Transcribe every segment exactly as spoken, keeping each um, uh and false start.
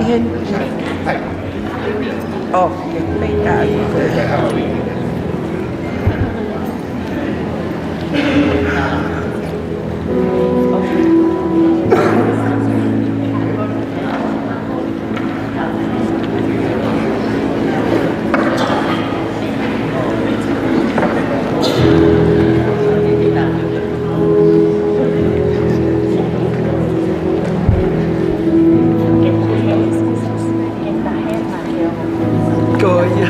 Heni. ʻO, ia, meʻa. Ko ia.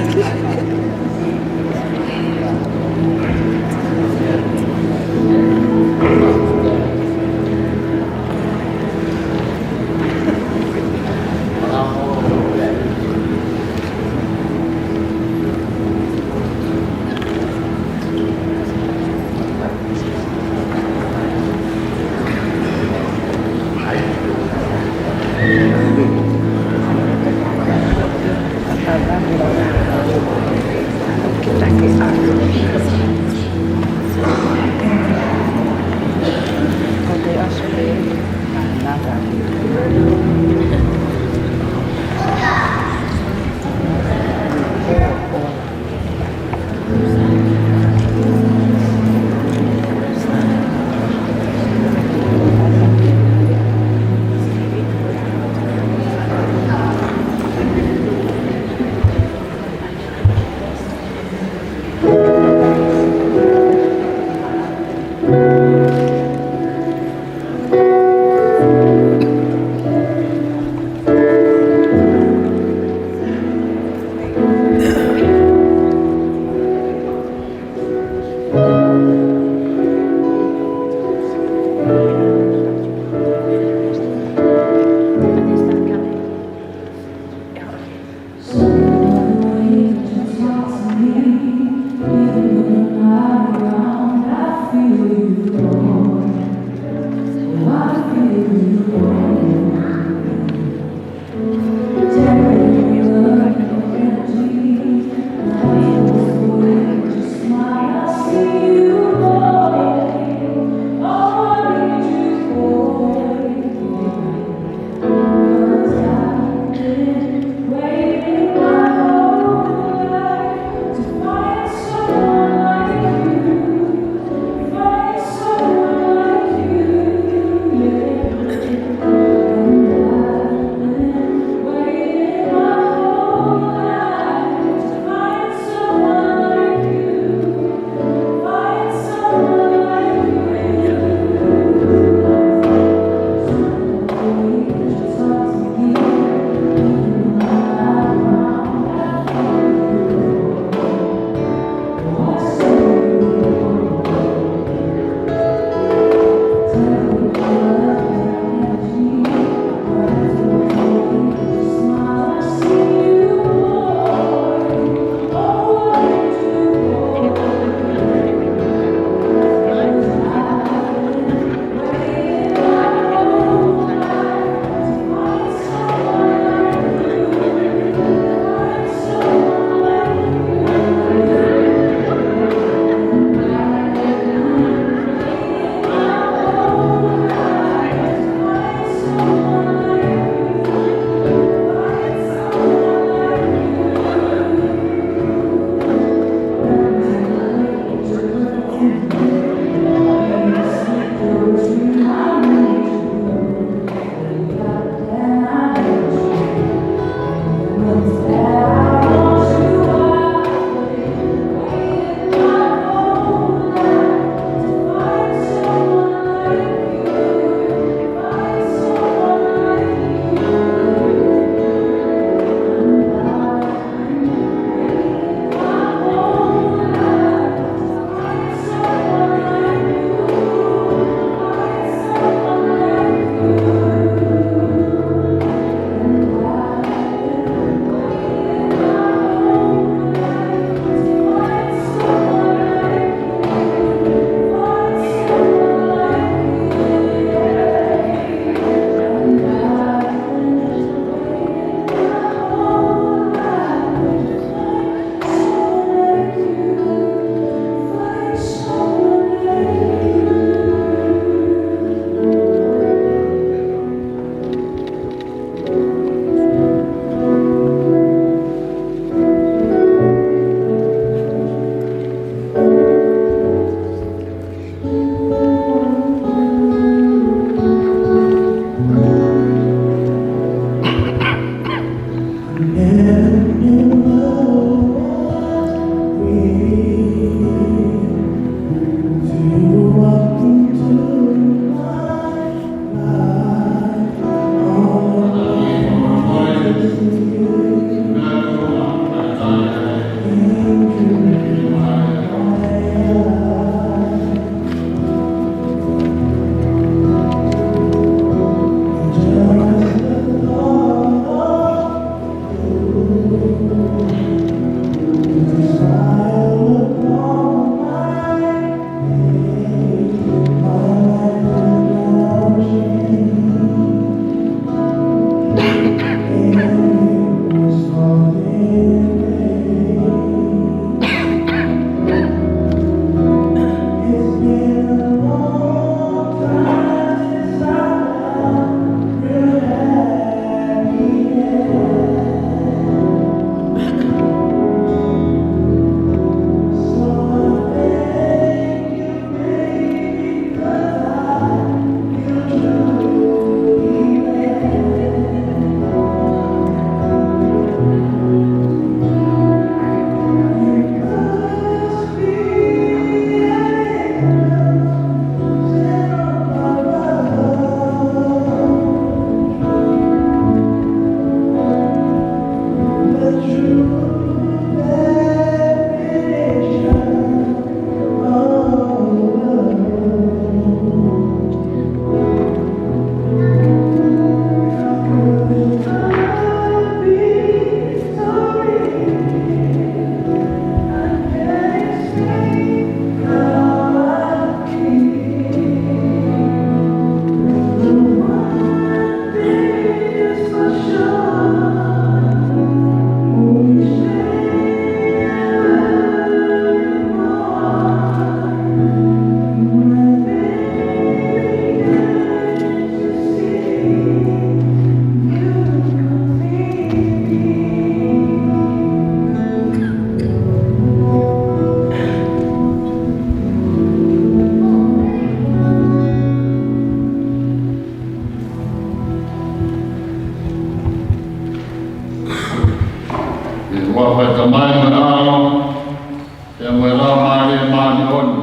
Pea mo e Laumālie Māʻoniʻoni.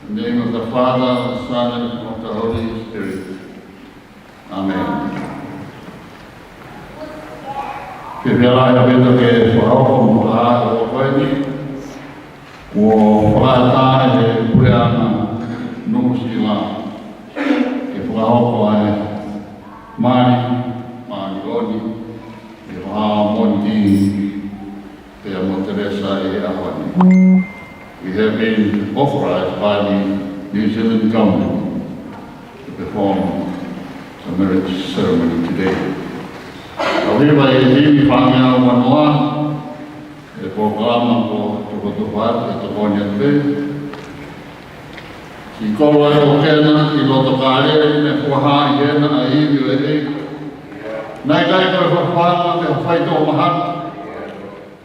In the name of the Father, the Son, and of the Holy Spirit. Amen. Ke pehē ʻa e pito ke fakahoko mo ha o ko eni, kuo fakaʻatā ʻe he Puleʻanga Nuʻusila ke fakahoko ʻa e mali māʻoniʻoni ʻi he Vahaʻa Mōnitī pea mo Teresa ʻi he ʻaho ni. We have been authorized by the New Zealand government to perform the marriage ceremony today. ʻOku ʻi ai e himi fāngeau manoa, e polokalama ko Tukotuko atu, ʻe tokoni atu pē. Siʻi kolo ʻa e ʻOkena ʻi loto Kāleli, ne fuaha ʻi hena ʻa e ivi ʻo e ʻEiki. Naʻe ʻikai ko e faifanga pe ko e faitoʻo mahaki.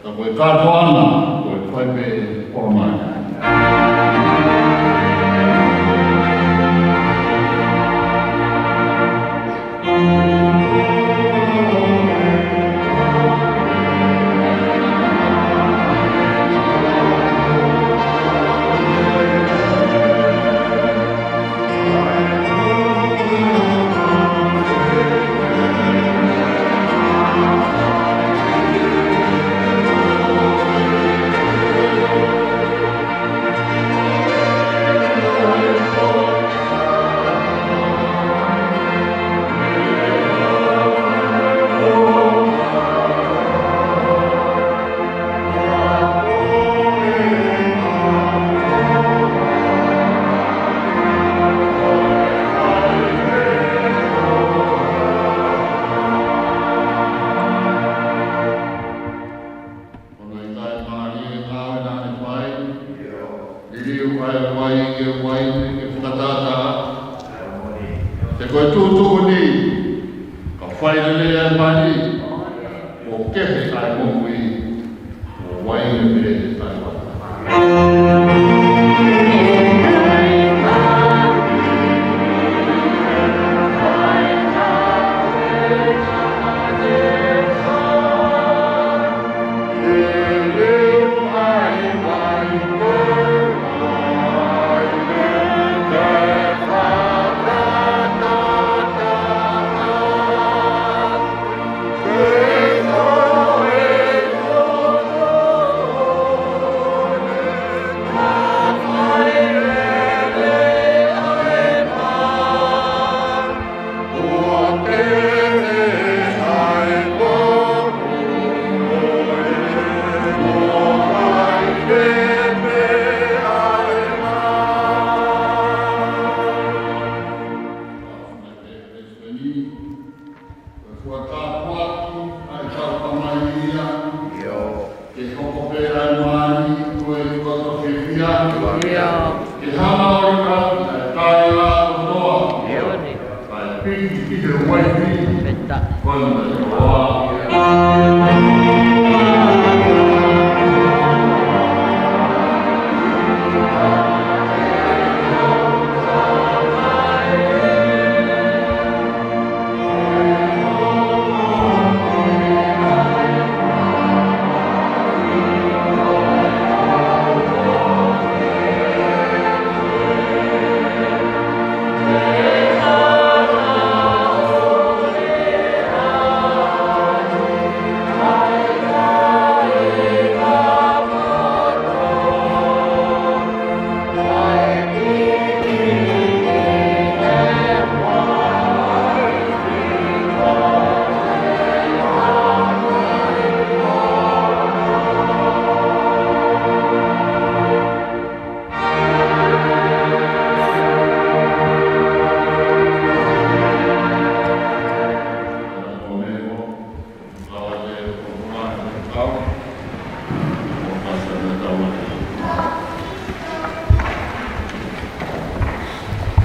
Ka ko e kātoanga, ko e fai pē ʻo e mali. Ko hono ʻikai mālie e ngāue naʻa ne fai. Liliu ʻa e uaine ke uaine ke fakatātā. He ko e tuʻutuʻuni, ka fai lelei ʻa e mali, ʻoku kehe ʻa e moʻui, ʻoku uaine pē ʻa e vaka. Ke hoko pē ʻa e mali ko e koto ke fia. Ke hanga ʻo ʻikai ʻa e kāinga kotoa. ʻAi piki ki he uaifi. Ko e mali.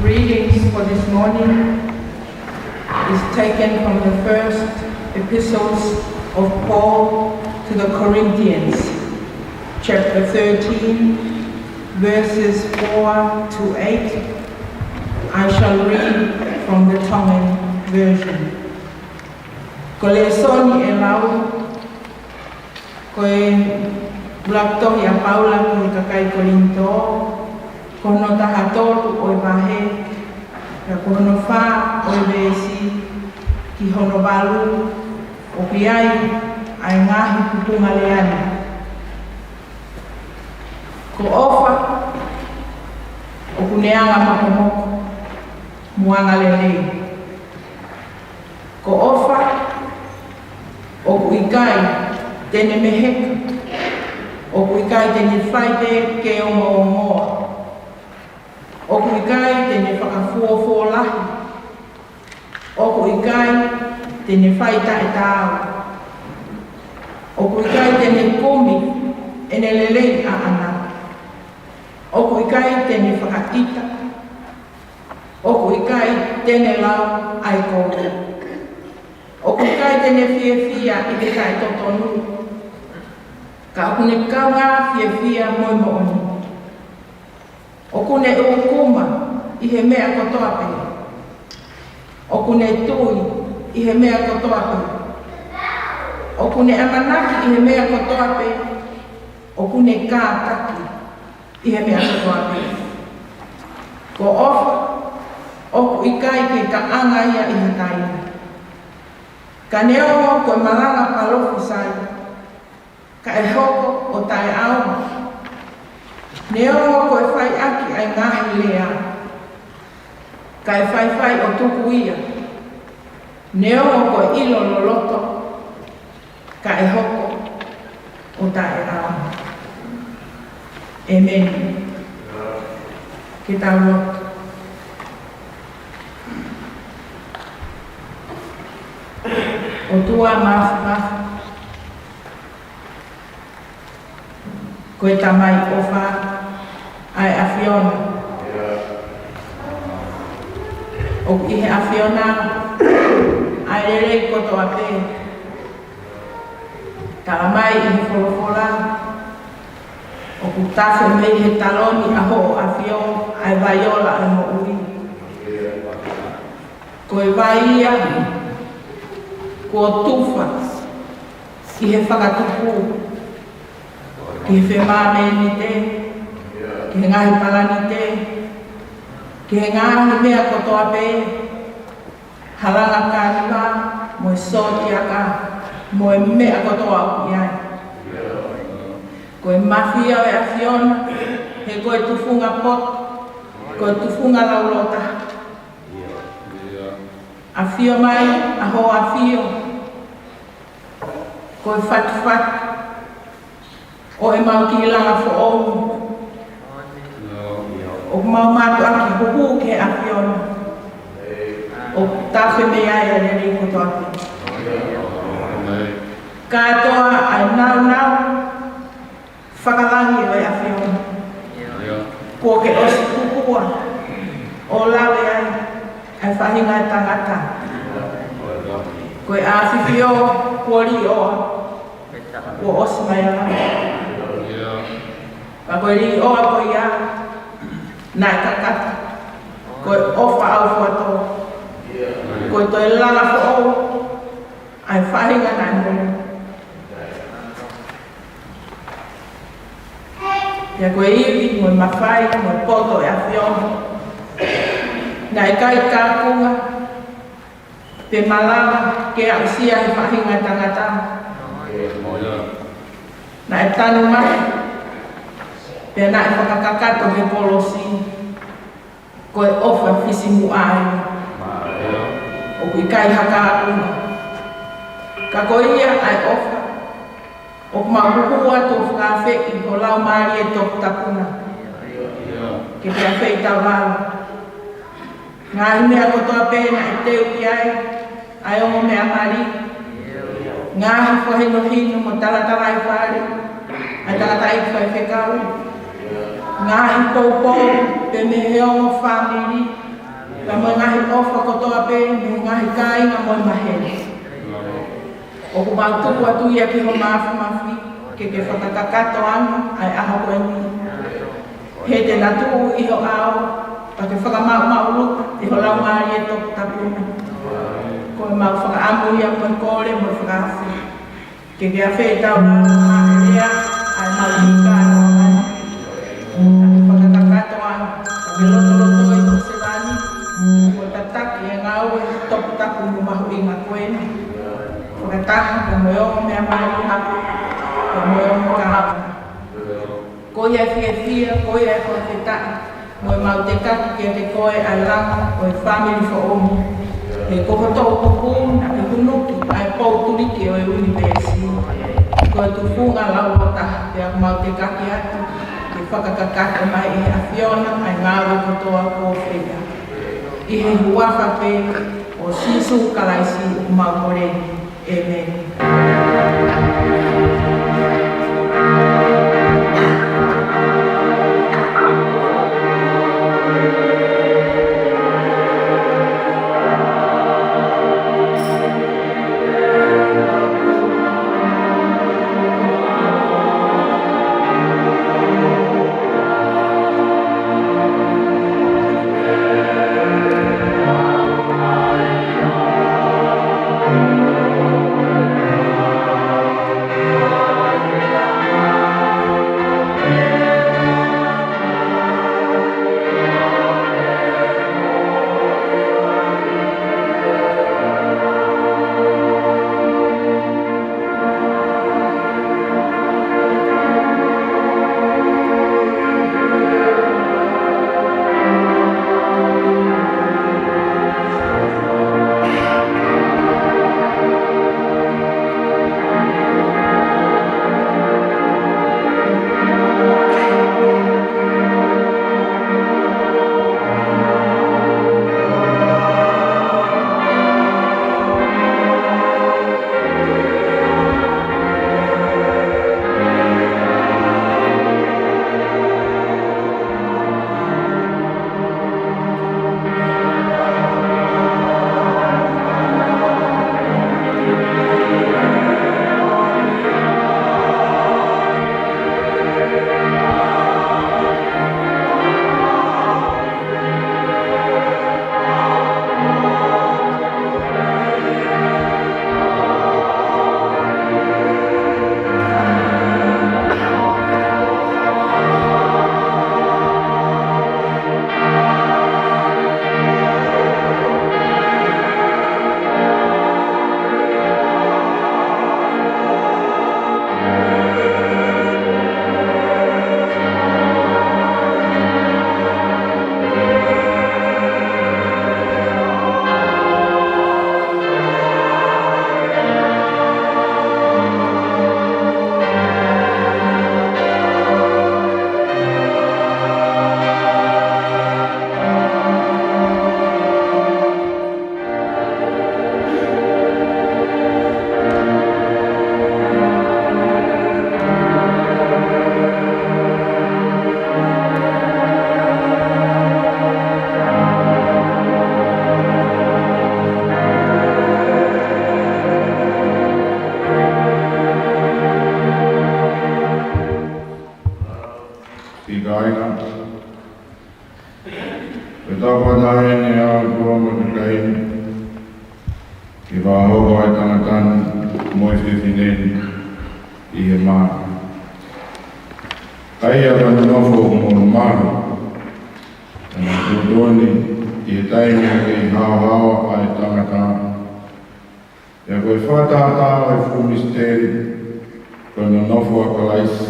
Readings for this morning is taken from the first epistles of Paul to the Corinthians, chapter thirteen, verses four to eight. I shall read from the Tongan version. Ko e lēsoni ʻe lau, Ko e ʻuluaki tohi ʻa Paula ki he kakai Kolinitō, ko hono taha tolu ʻo e vahe, pea ko hono fā ʻo e veesi ki hono valu, ʻoku ʻi ai ʻa e ngaahi tupunga lea ni. Ko ʻOfa, ʻoku ne anga mokomoko mo anga lelei. Ko ʻOfa, ʻoku ʻikai te ne meheka, ʻoku ʻikai te ne fai pē ke ongoongoa, ʻoku ʻikai te ne fakafuofuolahi, ʻoku ʻikai te ne fai taʻetaau, ʻoku ʻikai te ne kumi ʻene lelei ʻaʻana, ʻoku ʻikai te ne fakaʻita, ʻoku ʻikai te ne lau ʻa e kovi, ʻoku ʻikai te ne fiefia ʻi he taʻetotonu, ka ʻoku ne kaungā fiefia mo e moʻoni. ʻOku ne ʻukuma ʻi he meʻa kotoa pē. ʻOku ne tui ʻi he meʻa kotoa pē. ʻOku ne ʻamanaki ʻi he meʻa kotoa pē. ʻOku ne kātaki ʻi he meʻa kotoa pē. Ko ʻOfa, ʻoku ʻikai ke kaʻanga ia ʻi he taimi. Ka neongo ko e malanga palōfisai, ka ʻe hoko ʻo taʻeʻaonga. Neongo ko e fai ʻaki ʻa e ngaahi lea, ka ʻe faifai ʻo tuku ia. Neongo ko e ʻilo loloto, ka ʻe hoko ʻo taʻeʻaonga. ʻĒmeni. Ke tau lotu. ʻOtua Māfimafi, ko e Tamai ʻofa ʻa e ʻAfiona. ʻOku ʻi he ʻAfiona ʻa e lelei kotoa pē. Tala mai ʻi he folofola, ʻoku tafe mei he taloni ʻa hoʻo ʻAfio ʻa e vai ola ʻo e moʻui. Ko e vai ia kuo tufa ʻi he fakatupu ki he femāmenite, ki he ngaahi palanite, ki he ngaahi meʻa kotoa pē, halanga kāniva, mo e sōtiaka, mo e meʻa kotoa ʻoku ʻi ai. Ko e mafia ʻo e ʻAfiona, he ko e tufunga poto, ko e tufunga laulōtaha. ʻAfio mai ʻa hoʻo ʻAfio, ko e fatufatu ʻo ʻemau kiʻi langa foʻou. ʻOku mau mātuʻaki huhu ki he ʻAfiona. ʻOku tafe mei ai ʻa e lelei kotoa pē. Kātoa ʻa e nāunau fakalangi ʻo e ʻAfiona. Kuo ke ʻosi kupua ʻo lave ai ʻa e faʻahinga ʻo e tangata. Ko e ʻAfifio kuo liʻoa, kuo ʻosi mai ʻa e lava. Ka ko e liʻoa ko ia naʻe kakato, ko e ʻofa ʻaufuatō. Ko e toe langa foʻou ʻa e faʻahinga naʻe mole. Pea ko e ivi mo e mafai mo e poto ʻo e ʻAfiona, naʻe ʻikai kaunga pe malava ke aʻusia ʻe he faʻahinga ʻo e tangata. Naʻe tanu mate, pea naʻe fakakakato he kolosi. Ko e ʻofa fisimuʻa ia. ʻOku ʻikai ha kaunga. Ka ko ia ʻa e ʻofa, ʻoku mau huhu atu ʻo fakaafeʻi ho Laumālie Toputapu na ke ke afeʻi taulalo. Ngaahi meʻa kotoa pē naʻe teu ki ai ʻa e ongo meʻa mali, ngaahi fakahinohino mo talatalaifale ʻa e tangataʻeiki faifekau, ngaahi poupou pē mei he ongo fāmili, pea mo e ngaahi ʻofa kotoa pē mei he ngaahi kāinga mo e maheni. ʻOku mau tuku atu ia ki ho Māfimafi, ke ke fakakakato ange ʻa e ʻaho ko eni. He te na tuʻu ʻi ho ʻao, pea ke fakamaʻumaʻuluta ʻe ho Laumālie Toputapu na. Ko ʻemau fakaʻamu ia mo e kole mo e fakaafe. Ke ke afeʻi tau ʻa e lea ʻa e maʻu ika ʻa e ʻOtua. Ke fakakakato ʻa e, ke lotoloto ʻi ho sevāniti, kuo tataki e ngāue toputapu mo mahuʻinga ko eni. Fakataha pea mo e ongo meʻa māʻolunga, pea mo e ongo kāinga. Ko ia e fiefia, ko ia e fakafetaʻi, mo e maʻu tekaki kiate koe ʻa e langa ʻo e fāmili foʻou. He ko hoʻo toʻukupu naʻa ke hunuki ʻa e pou tuliki ʻo e ʻunivēsi. Ko e tufunga lauloto taha pea maʻu tekaki atu ke fakakakato mai ʻe he ʻAfiona ʻa e ngāue kotoa kuo feʻao. ʻI he huafa pē ʻo Sīsū Kalaisi ʻoku mau kole. ʻĒmeni. Siʻi kāinga, ko e tau fakataha eni ʻa e ʻOtua mo e kakai ni, ke fakahoko ʻa e tangata ni mo e fefine ni ʻi he mā. ʻA ia ko e nonofo ʻoku molumalu, ʻa e tuʻutuʻuni ʻi he taimi ʻoku kei haohaoa ai ʻa e tangata. Pea ko e fakatātā ʻo e fuʻu misiteli, ko e nonofo ʻa Kalaisi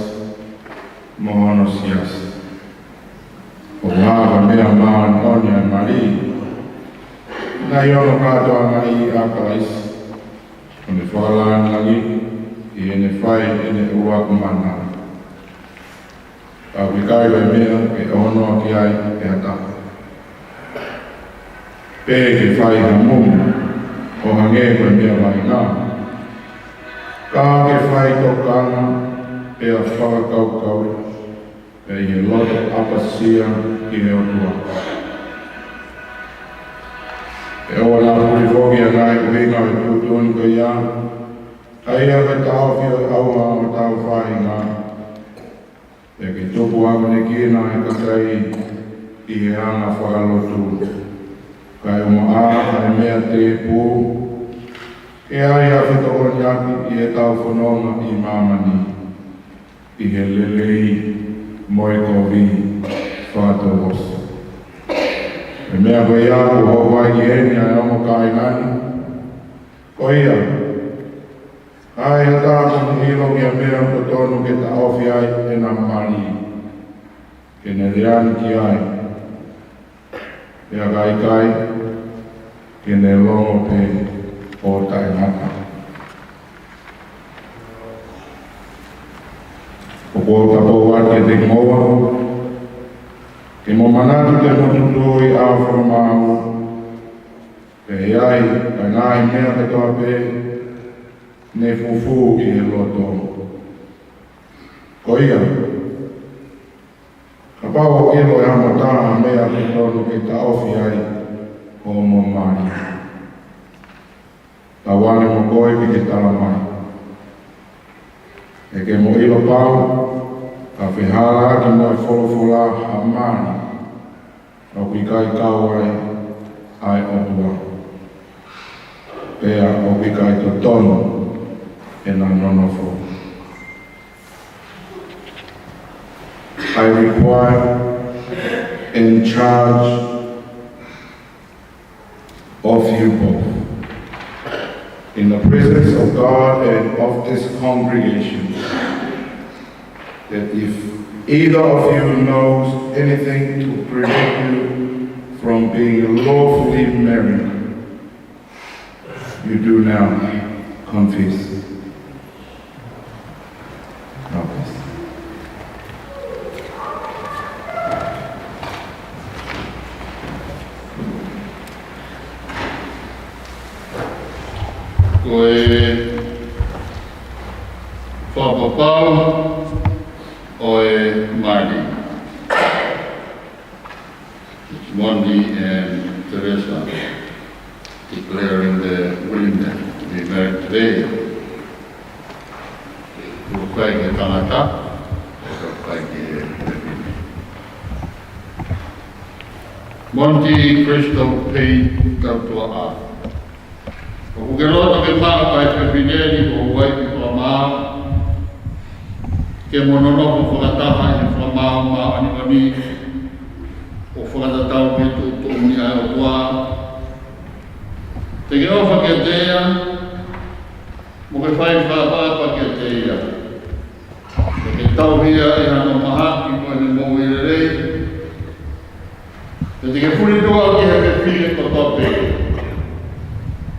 mo hono siasi. ʻOku hā ko e meʻa māʻoniʻoni ʻa e mali, naʻe ʻi hono kātoanga ʻa Kalaisi, ʻo ne fakalāngilangiʻi ʻi heʻene fai ʻene ʻuluaki mana. Ka ʻoku ʻikai ko e meʻa ke ʻohonoa ki ai ʻe ha taha, pe ke fai ha mumu ʻo hangē ko e meʻa vaʻinga. Ka ke fai tokanga pea fakakaukau, pea ʻi he loto ʻapasia ki he ʻOtua. ʻE ʻoua naʻa puli foki ʻa e ngaahi ʻuhinga ʻo e tuʻutuʻuni ko ia, ʻa ia ko e taʻofi ʻo e ʻauha ʻo hotau faʻahinga. Pea ke tupu ʻamanekina ʻa e kakai ʻi he anga fakalotu, kae ʻumaʻā ʻa e meʻa tēpū, ke ʻai ha fetokoniʻaki ʻi heʻetau fononga ʻi māmani, ʻi he lelei mo e kovi fakatouʻosi. Ko e meʻa ko ia kuo hoko ai ki heni ʻa e ongo kāinga ni. Ko ia, ʻa e ʻatā mo e ʻilo ki he meʻa ʻoku totonu ke taʻofi ai ʻena mali, ke ne lea ni ki ai, pea ka ʻikai, ke ne longo pē ʻo taʻengata. ʻOku ou tapou atu kiate kimoua, ke mou manatu ke mou tutuʻi ʻa e fakamaau, pea ʻe ʻi ai ʻa e ngaahi meʻa kotoa pē ne fufū ʻi he loto. Ko ia, kapau ʻoku ʻilo ʻe hamataha ha meʻa ʻoku totonu ke taʻofi ai hoʻomo mali, tau ane mo koe ke ke tala mai. He ʻoku mo ʻilo pau, ka fehālaaki mo e folofola ha mali ʻoku ʻikai kau ai ʻa e ʻOtua, pea ʻoku ʻikai totonu ʻena nonofo. I require and charge of you both, in the presence of God and of this congregation, that if either of you knows anything to prevent you from being lawfully married, you do now confess. Confess. Ko e fakapapau ʻo e mali. Monty and Teresa declaring the willingness to be married today. Ko e fai ki he tangata, ko e fai ki he fefine. Monty Crystal Payne Tautuaʻa. ʻOku ke loto ke maʻu ʻa e fefine ni ko ho uaifi fakamaau, ke mo nonofo fakataha ʻi he fakamaau māʻoniʻoni, ʻo fakatatau ki he tuʻutuʻuni ʻa e ʻOtua? Te ke ʻofa kiate ia, mo ke fai fakaʻapaʻapa kiate ia, mo ke tauhi ia ʻi hano mahaki mo ʻene moʻui lelei? Pea te ke fulituʻa ki he fefine kotoa pē,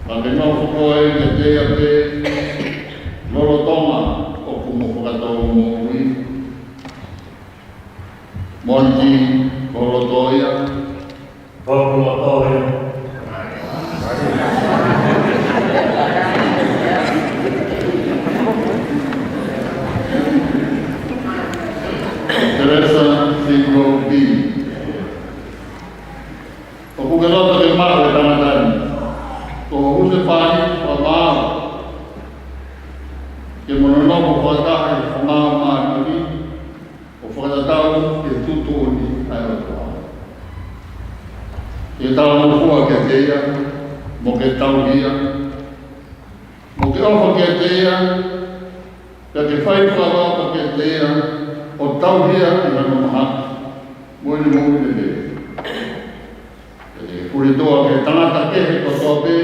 pea ke nofo koe kiate ia pē lolotonga ʻoku mo fakatou moʻui? Monty, ko ho loto ia? Ko hoku loto ia. Teresa Single B. ʻOku ke loto ke maʻu e tangata ni ko ho husepāniti fakamaau, ke mo nonofo fakataha ʻi he fakamaau māʻoniʻoni, ʻo fakatatau ki he tuʻutuʻuni ʻa e ʻOtua? Ke talangofua kiate ia, mo ke tauhi ia, mo ke ʻofa kiate ia, pea ke fai fakaʻapaʻapa kiate ia, ʻo tauhi ia ʻi hano mahaki mo ʻene moʻui lelei? Pea te ke fulituʻa ki he tangata kehe kotoa pē,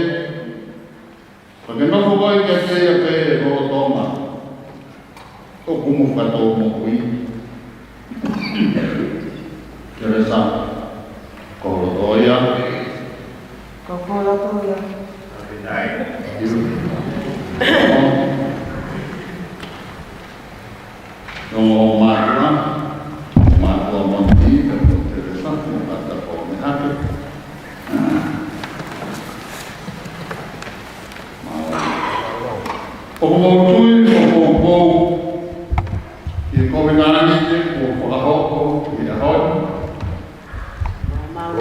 pea ke nofo koe kiate ia pē lolotonga ʻoku mo fakatou moʻui? Teresa, ko ho loto ia? Ko hoku loto ia. Ongo mātuʻa, mātuʻa Monty, pea mo Teresa, mo kātaki ʻo mehake. ʻOku mou tui, ʻoku mou, ʻi he kovinānite kuo fakahoko ʻi he ʻaho ni? Mau.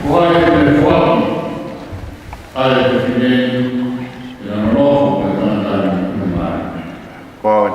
Ko hai ʻe foaki ʻa e fefine ni, ʻi hano nofo mo e tangata ni ʻi māmani? Ko au.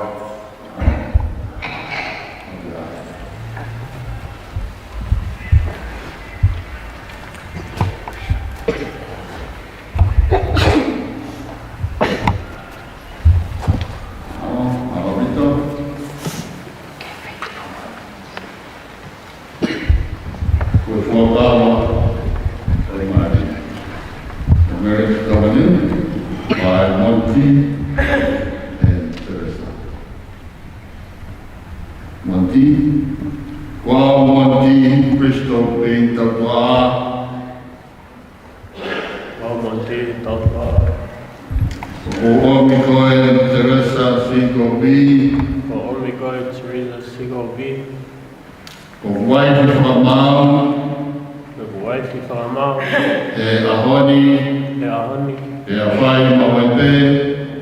Governor by Monty and Teresa. Monty, ko au Monty Christopher Tautoa. Ko au Monty Tautoa. ʻOku ou ʻomi koe Teresa Sigovi. ʻOku ou ʻomi koe Teresa Sigovi. Ko hoku uaifi fakamaau. Ko hoku uaifi fakamaau. ʻI he ʻaho ni. ʻI he ʻaho ni. Pea fai maʻu ai pē.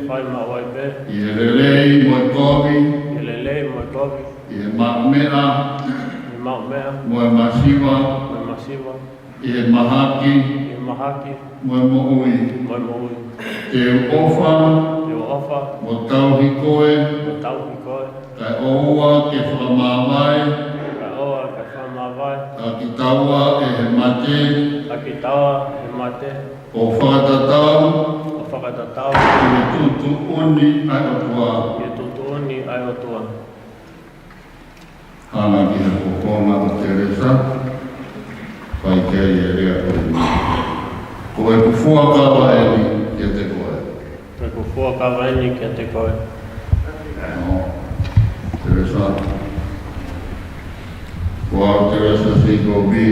Fai maʻu ai pē. ʻI he lelei mo e kovi. ʻI he lelei mo e kovi. ʻI he maʻumeʻa. ʻI he maʻumeʻa. Mo e masiva. Mo e masiva. ʻI he mahaki. ʻI he mahaki. Mo e moʻui. Mo e moʻui. Te u ʻofa. Te u ʻofa. Mo tauhi koe. Mo tauhi koe. Kae ʻoua ke fakamāvae. Kae ʻoua ke fakamāvae. ʻA kitaua ʻe he mate. ʻA kitaua ʻe he mate. ʻO fakatatau. ʻO fakatatau. Ki he tuʻutuʻuni ʻa e ʻOtua. Ki he tuʻutuʻuni ʻa e ʻOtua. Hanga ki he fofonga ʻo Teresa, fai ki ai e lea ko eni. Ko ʻeku fuakava eni kiate koe. Ko ʻeku fuakava eni kiate koe. ʻIo. Teresa. Ko au Teresa Sigovi.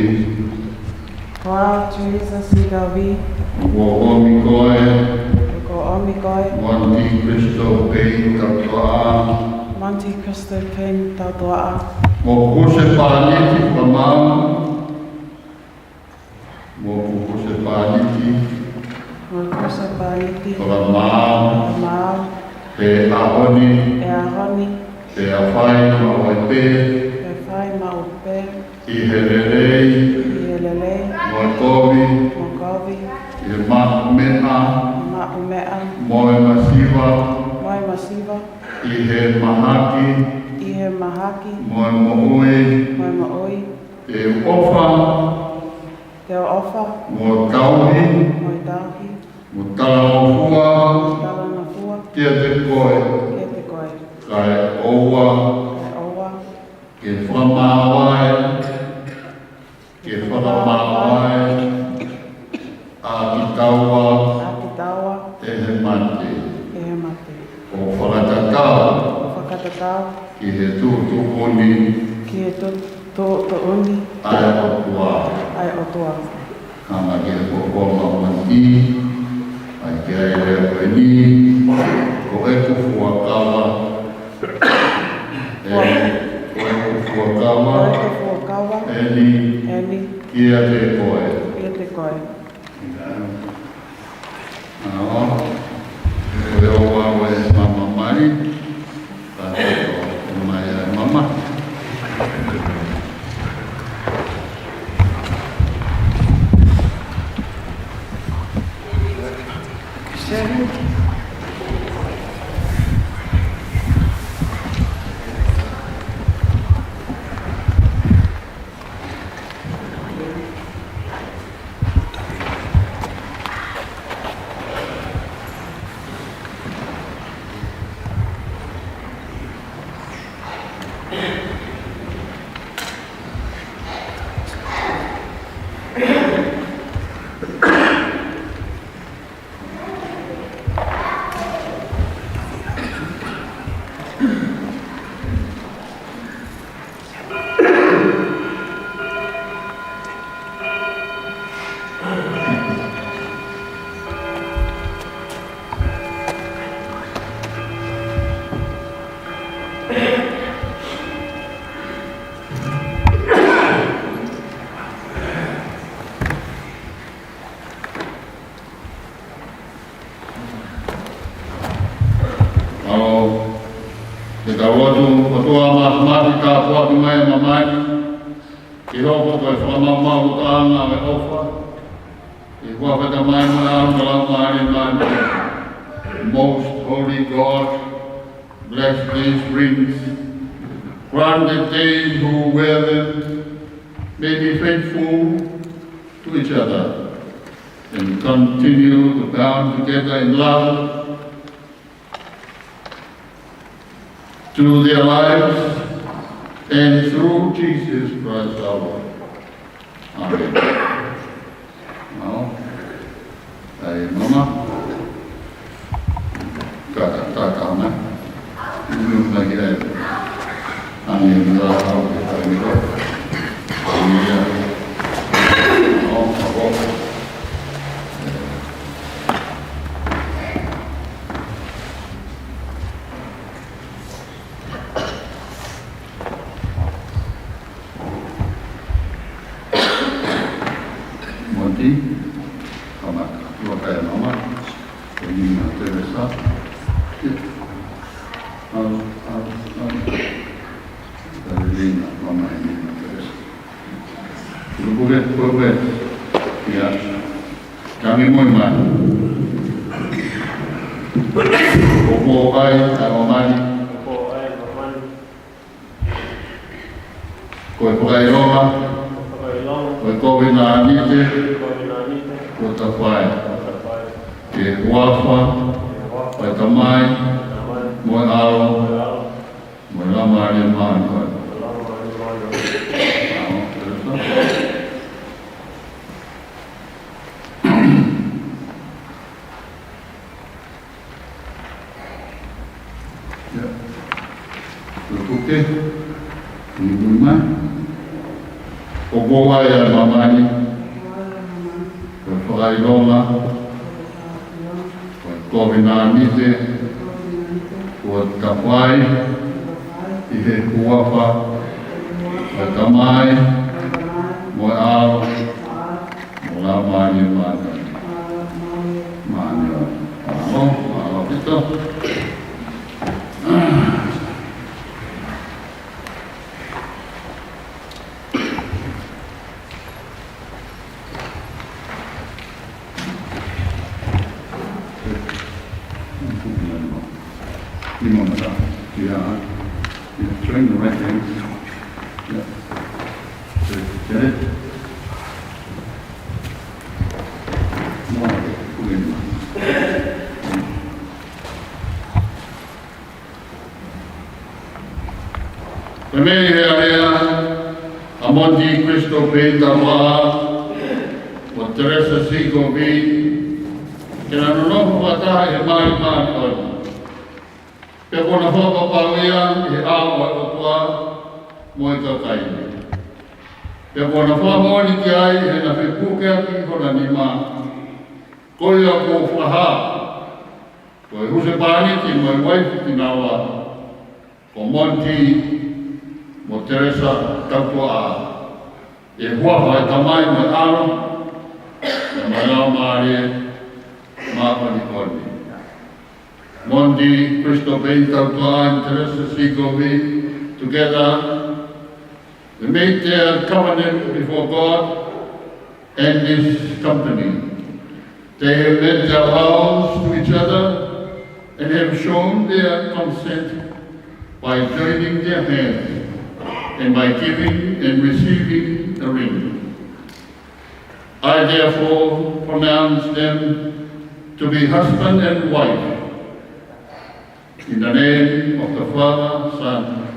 Ko au Teresa Sigovi. ʻOku ou ʻomi koe. ʻOku ou ʻomi koe. Monty Christopher Tautoa. Monty Christopher Tautoa. Mo hoku husepāniti fakamaau. Mo hoku husepāniti. Mo hoku husepāniti. Fakamaau. Fakamaau. ʻI he ʻaho ni. ʻI he ʻaho ni. Pea fai maʻu ai pē. Pea fai maʻu pē. ʻI he lelei. ʻI he lelei. Mo e kovi. Mo e kovi. ʻI he maʻumeʻa. Maʻumeʻa. Mo e masiva. Mo e masiva. ʻI he mahaki. ʻI he mahaki. Mo e moʻui. Mo e moʻui. Te u ʻofa. Te u ʻofa. Mo tauhi. Mo tauhi. Mo talangofua. Mo talangofua. Kiate koe. Kiate koe. Kae ʻoua. Kae ʻoua. Ke fakamāvae. Ke fakamāvae. ʻA kitaua. ʻA kitaua. ʻE he mate. ʻE he mate. ʻO fakatatau. ʻO fakatatau. Ki he tuʻutuʻuni. Ki he tu-, tuʻutuʻuni. ʻA e ʻOtua. ʻA e ʻOtua. Hanga ki he fofonga ʻo Monty, ʻai ki ai e lea ko eni, ko ʻeku fuakava. ʻE, ko ʻeku fuakava. Ko ʻeku fuakava. ʻEni. ʻEni. Kiate koe. Kiate koe. ʻAo. Ko e ʻoua ʻe mama mai. Ka te ʻomai ʻa e mama. ʻAo, ke tau lotu. ʻOtua Māfimafi, tāpuaki mai ʻa e mama ni, ke hoko ko e fakamaumauʻanga ʻo e ʻofa. ʻI he huafa ʻo e Tamai mo e ʻAlo mo e Laumālie Māʻoniʻoni. Most Holy God, bless these rings. Grant that they who wear them may be faithful to each other and continue to bound together in love through their lives and through Jesus Christ our Lord. Amen. Now, ʻAi mama. Kaka, kaka, mama. Inu mai ki ai. Ani ni la au ke kai ni ko. Ia. ʻO, ʻo. Monty, kamata, ua kai mama, ko Nina Teresa. Au, au, au. Tavelina, mama e Nina Teresa. Kuku ke, kuku ke. Ia. Tangi mo mai. Ko ko ai, ai mama ni. Ko e fakaʻilonga. Ko e kovinānite. Ko e tafaʻi. Ke huafa. Ko e Tamai. Mo e ʻAlo. Mo e Laumālie Māʻoniʻoni. Ia. Ko e kuke, ni mui mai. Ko ko ai ai mama ni. Ko e fakaʻilonga. Ko e kovinānite. Ko e tafaʻi. ʻI he huafa. Ko e Tamai. Mo e ʻAlo. Mo e Laumālie Māʻoniʻoni. Māʻoniʻoni. Mālō, mālō ʻaupito. Yeah, yeah, train the right hand. Yeah. Get it? Pea mei he ʻea ʻa Monty Christo Peita Vā, mo Teresa Sigovi, ke na nonofo fakataha ʻi he mali māʻoniʻoni. Pea kuo na fakapapauʻi ʻi he ʻao ʻo e ʻOtua mo e kakai ni. Pea kuo na fakamoʻoni ki ai ʻi heʻena fepukeaki hona nima. Ko ia kuo fakahā ko e husepāniti mo e uaifi kinaua, ko Monty mo Teresa Tautuaʻā, ʻi he huafa ʻo e Tamai mo e ʻAlo, mo e Laumālie Māʻoniʻoni. Monty Christo Peita Tautuaʻā and Teresa Sigovi, together, they made their covenant before God and this company. They have lent their vows to each other and have shown their consent by joining their hands and by giving and receiving the ring. I therefore pronounce them to be husband and wife. In the name of the Father, Son,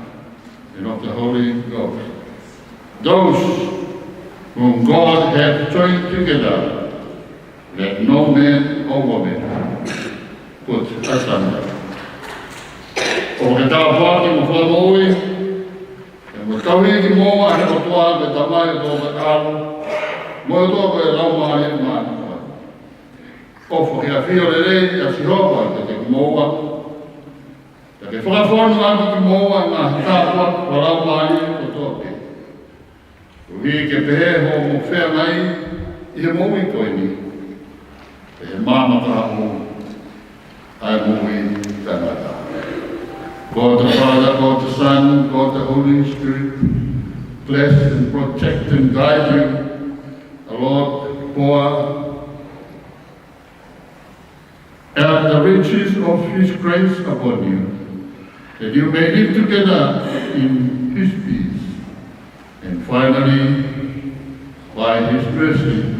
and of the Holy Ghost. Those whom God hath joined together, let no man or woman put asunder. ʻOku ke tāpuaki mo fakamoʻui, pea mo tauhi kimoua ʻe he ʻOtua ko e Tamai, ʻOtua ko e ʻAlo, mo e ʻOtua ko e Laumālie Māʻoniʻoni. ʻOfa ke ʻafio lelei ʻa Sihova kiate kimoua. Pea ke fakafonu ʻaki kimoua ʻa e ngaahi tāpuaki fakalaumālie kotoa pē. Koeʻuhi ke pehē hoʻomou feangai ʻi he moʻui ko eni, pea ʻi he maama kahaʻu ʻa e moʻui taʻengata. God the Father, God the Son, God the Holy Spirit, bless and protect and guide you. The Lord pour out the riches of his grace upon you, that you may live together in his peace, and finally, by his mercy,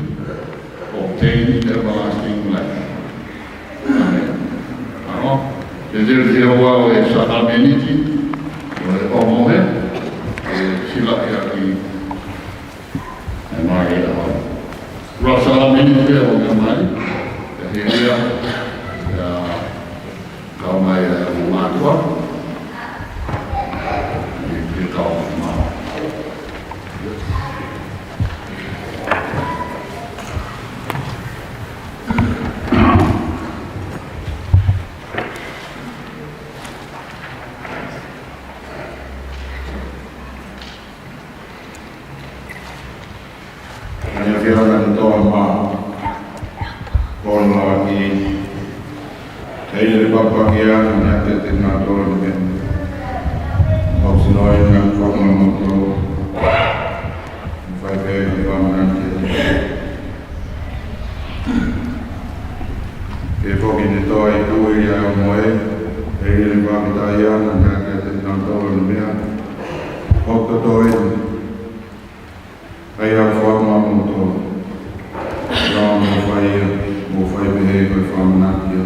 obtain everlasting life. ʻĀmeni. ʻAho, te teu te ua ʻo e sākalamēniti, ʻo e ʻomohe, ʻe sila ia ki ʻe mai ʻe ʻaho. Rasa mini te o ka mai. Ia, kau mai e ongo mātuʻa. Ni ke kau mai. Naʻe fiona ni toa ma. Kono aki. Hei le papa kia, na te te na tolo ni men. Mau sino e na kona mo to. Fai pe ni pamana te. Ke foki ni toa i kui ia mo e. Hei le papa kia, na te te na tolo ni men. Hoto to e. Ai a fua ma mo to. Ia mo fai ia, mo fai pehē ko e fāmili ia.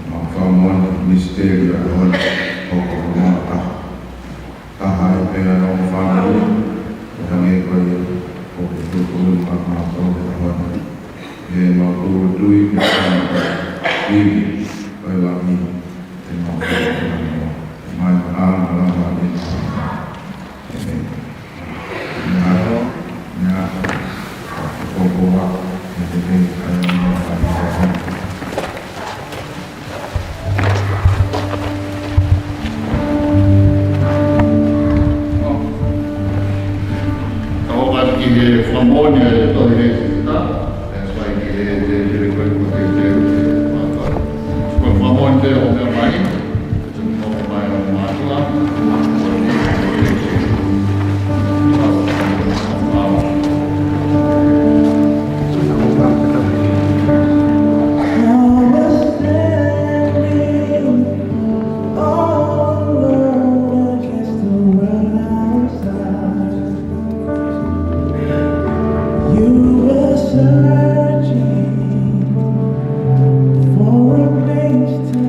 Mau fakamoʻoni e misiteli ʻo e ʻaho ni, ʻoku mau taha. Taha ai pē ʻa e ongo fāmili, ʻo hangē ko ia ʻoku tuʻutuʻuni maʻa kimautolu he ʻaho ni. ʻE mau tūʻulutui ki he tangata ivi ʻo e langi, ʻe mau tūʻulutui. Mai ʻa e ʻAlo mo e Laumālie Māʻoniʻoni. ʻĒmeni. You were searching for a place to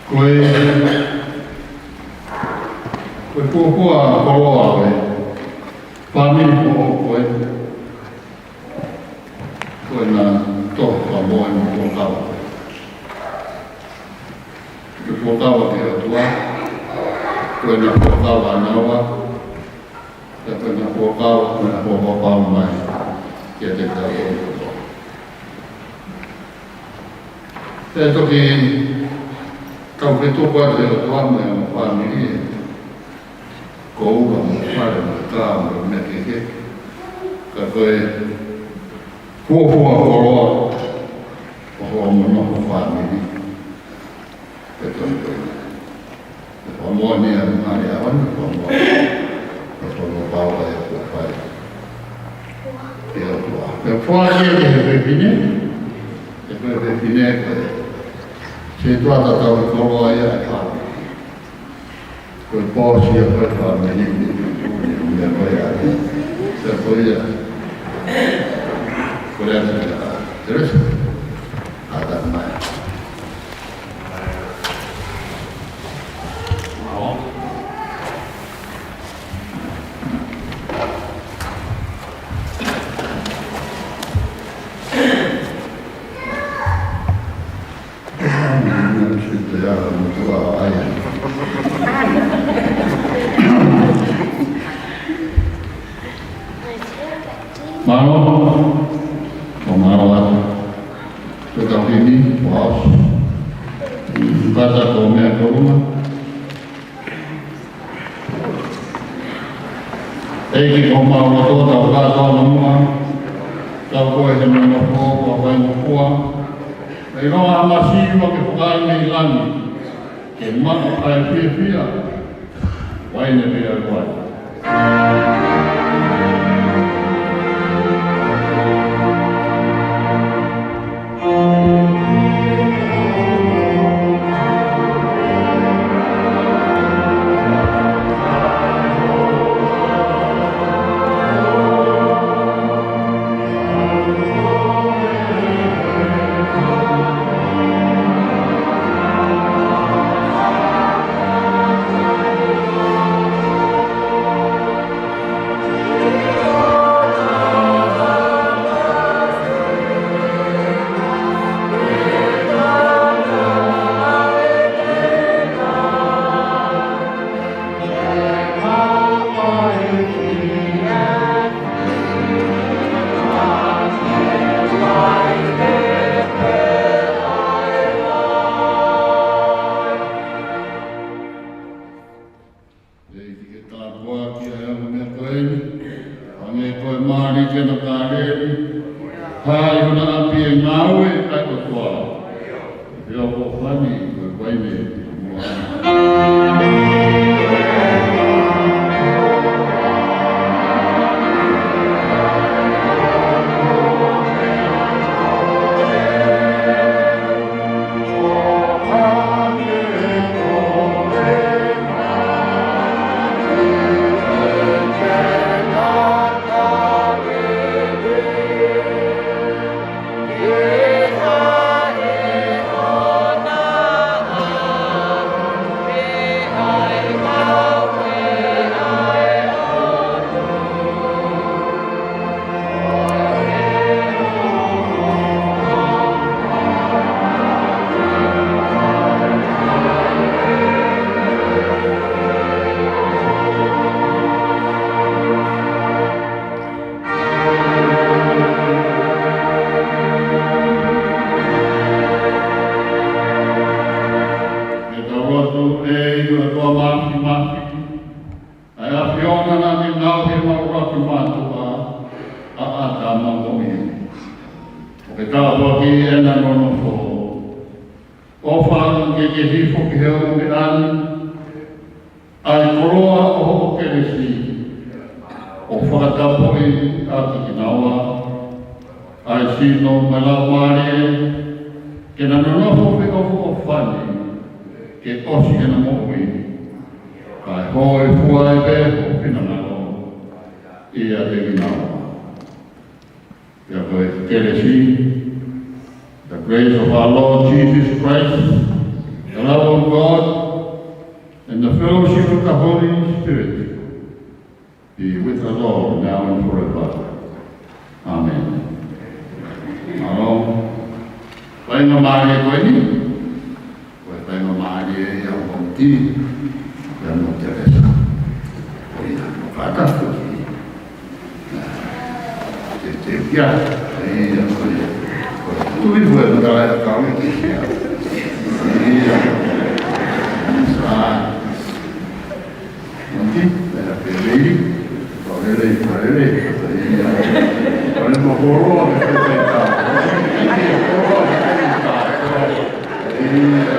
Ko e, ko e fuofua koloa ʻo e fāmili ko ē, ko ē naʻe tohi fakamoʻoni mo fuakava. Ko e fuakava ki he ʻOtua, ko ʻena fuakava ʻanaua, pea ko ʻena fuakava, ko ʻena fuakava mai kiate kitautolu kotoa. Pea toki kau ke tuku atu ʻe he ʻOtua mo e ongo fāmili ʻa e koula mo e fale mo e kā mo e meʻa kehekehe. Ka ko e fuofua koloa ʻo hoʻomo nofo fāmili, ʻe tonu ko ē. ʻE fakamoʻoni ʻa e mahali ʻaho ni, fakamoʻoni. ʻE fakamoʻoni pau ʻa e kuo fai ʻe he ʻOtua. Pea foaki ia ki he fefine, ʻe ko e fefine ko e sētuata tauhi koloa ia ʻa e fāmili. Ko e pōsi ia ko e fāmili, meʻa ko ia. Pea ko ia. Ko ia te mea. Teresa. ʻAtā mai. Mālō, ʻo mālō atu. Ko e tau himi, ʻo aʻu. Kata ko meʻa ko luma. ʻEiki ko homau loto, tau kātoa namuʻa, tau ko e he mana ko, ko e faingofua. ʻEiki ko ha masiva ke fakaʻi mei langi, ke maʻu ʻa e fiefia, ʻo e ʻaho ni pea ʻoku ʻi ai. ʻEiki ke tāpuakiʻi ʻa e ongo meʻa ko eni, hangē ko e mali ke na kaleli, hai hona ʻapi ʻe ngāue ʻa e ʻOtua. Pea ko fani, ko e pai me, ʻi heʻena nonofo. ʻOfa ke ke hifo ki he ʻofa meʻa ni ʻa e koloa ʻo hoʻo kelesi, ʻo fakatapui ʻaki kinaua ʻa e sino mo e laumālie, ke na nonofo feʻofoʻofani ke ʻosi ʻena moʻui, kae hōifua ai pē ho finangalo ʻiate kinaua. Pea ko e kelesi, the grace of our Lord Jesus Christ, the love of God, and the fellowship of the Holy Spirit be with us all now and forever. Amen. Mālō. Faingamālie ko eni. Ko e faingamālie ia ʻo Mōtī, ia mo Telesa. Ko ia, mo kātaki. Te te kia, ia, ko ia. Ko ia, tui ko e matala e kau ki ia. Ia. Sa. Mōtī, ia, pē lei. Ko lele, ko lele. Ia. Ko le mo koloa, ke te ta. Ia, koloa, ke te ta. Ia.